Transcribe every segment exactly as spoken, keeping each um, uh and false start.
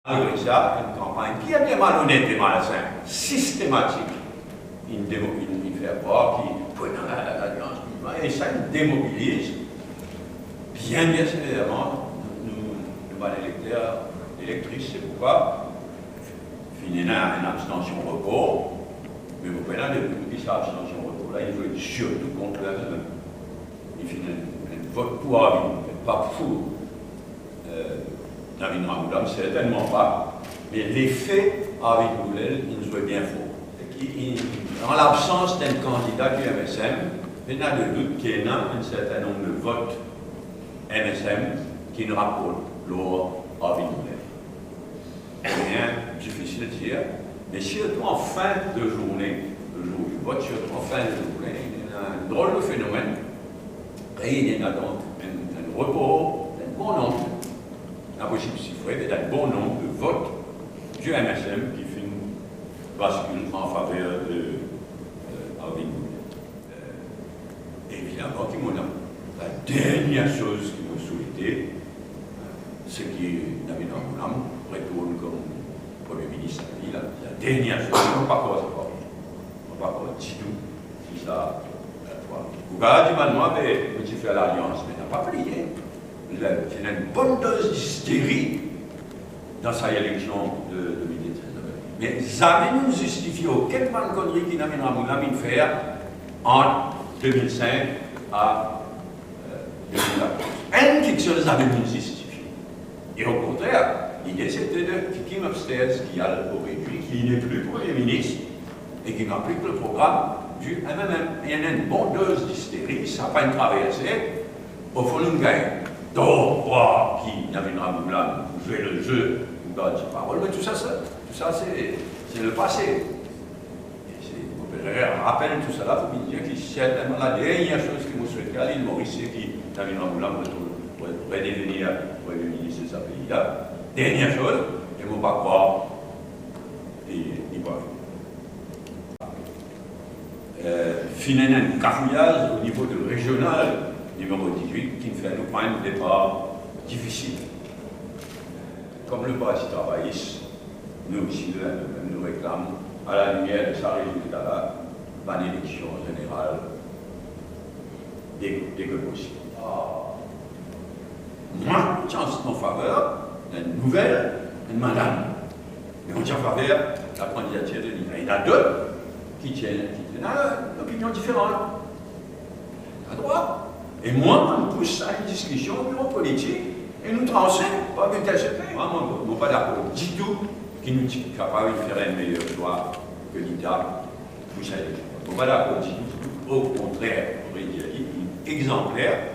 Malgre sa, enn kanpagn ki bien malonet e malsin, sistematik, inn demo-, inn, inn fer krwar ki pou ena la, la, lalians, e sa inn demobiliz bien, bien severman nou, nou, nou bann elekter, elektris. Se poukwa finn ena enn abstansion rekor, me mo pena dout ki sa abstansion rekor la, inn zwe sirtou kont Arvin Boulem. Li finn enn, enn vot pou Arvin Boulem, pa pou, eh, Navin Ramgoolam, sertennman pa, me lefe Arvin Boulem inn zwe bien for. Ki, an labsans d'enn kandida ki M S M, pena de dout ki ena enn sertin nonb de vot M S M ki'nn raport lor Arvin Boulem. Bien difisil dir, me sirtou an fin de zourne, le zour di vot, sirtou an fin de zourne, ena enn drol de fenomenn, e ena donk enn, enn rekor, enn bon nonb, ena posib sifre, me enn bon nonb de vot di M S M ki finn baskil an faver de, eh, Arvin Boulem. Eh, evidaman ki mo, la dernie soz ki mo swete, se ki Navin Ramgoolam retourn kom Premie Minis. Li, la, la dernie soz, mo pa krwar sa pa, mo pa krwar ditou ki sa, eh, pou arive. Ou kapav dir bann mwa, be, mo ti fer lalians, me napa bliye, la, ti ena enn bon doz listeri dan sa eleksion de, de de mil sez. Me zame nou zistifie okenn bann konnri ki Navin Ramgoolam inn fer ant de mil sink a, eh, de mil katorz. Enn kiksoz zame nou zistifie. E okontrer, lide sete de kick him upstairs, ki al oredwi, ki nepli Premie Minis, e ki aplik le program di M M M. Ena enn bon doz listeri, sa pa inn traverse, ofon, nou gagn tor krwar ki Navin Ramgoolam pou zwe le ze pou gard so parol, me tou sa, sa, tou sa se, se le pase. E se, mo pe rapel tou sa la pou vinn dir ki sertennman la dernie soz ki mo swete a Lil Moris, se ki Navin Ramgoolam retourn, re-, redevenir Premie Minis de sa pei la. Dernie soz, e mo pa krwar li, li pou arive. Eh, finn ena enn kafouyaz o nivo de rezional nimero dizwit ki finn fer nou pran enn depar difisil. Kom le Parti Travayis, nou osi, nou, nou reklam, a la limier de sa rezilta la, bann eleksion zeneral, de, de ke posib. Ah. Mwa, ti an faver enn nouvel, enn madam. Me mo ti an faver la kandidatir de li. Ena dot ki ti, ki ti ena lopinion diferan. Adrwat. E mwa, mo pous sa enn diskision o biro politik e nou transe par enn tel sekre. Mwa, mo, mo pa dakor ditou ki nou ti kapav fer enn meyer swa ke Nita pou sa eleksion. Mo pa dakor ditou, okontrer, mo pe dir li, li exanpler.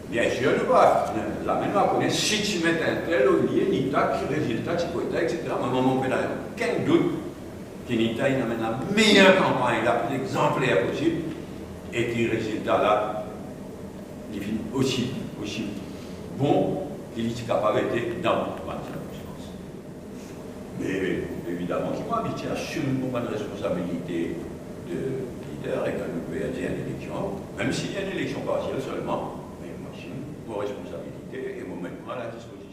Biensir, nou pa, zame nou a kone si ti met enn tel olie Nita, ki rezilta ti pou ete, etsetera. Me mwa, mo pena okenn dout ki Nita inn amenn la meyer kanpagn, la pli exanpler posib, e ki rezilta la, li finn osi, osi bon ki li ti kapav ete dan bann sirkonstans. Me evidaman ki mo abitie asim mo bann responsabilite de lider, e kan nou perdi enn eleksion, mem si li enn eleksion parsiel selman, me mo asim mo responsabilite e mo met mwa a la dispozision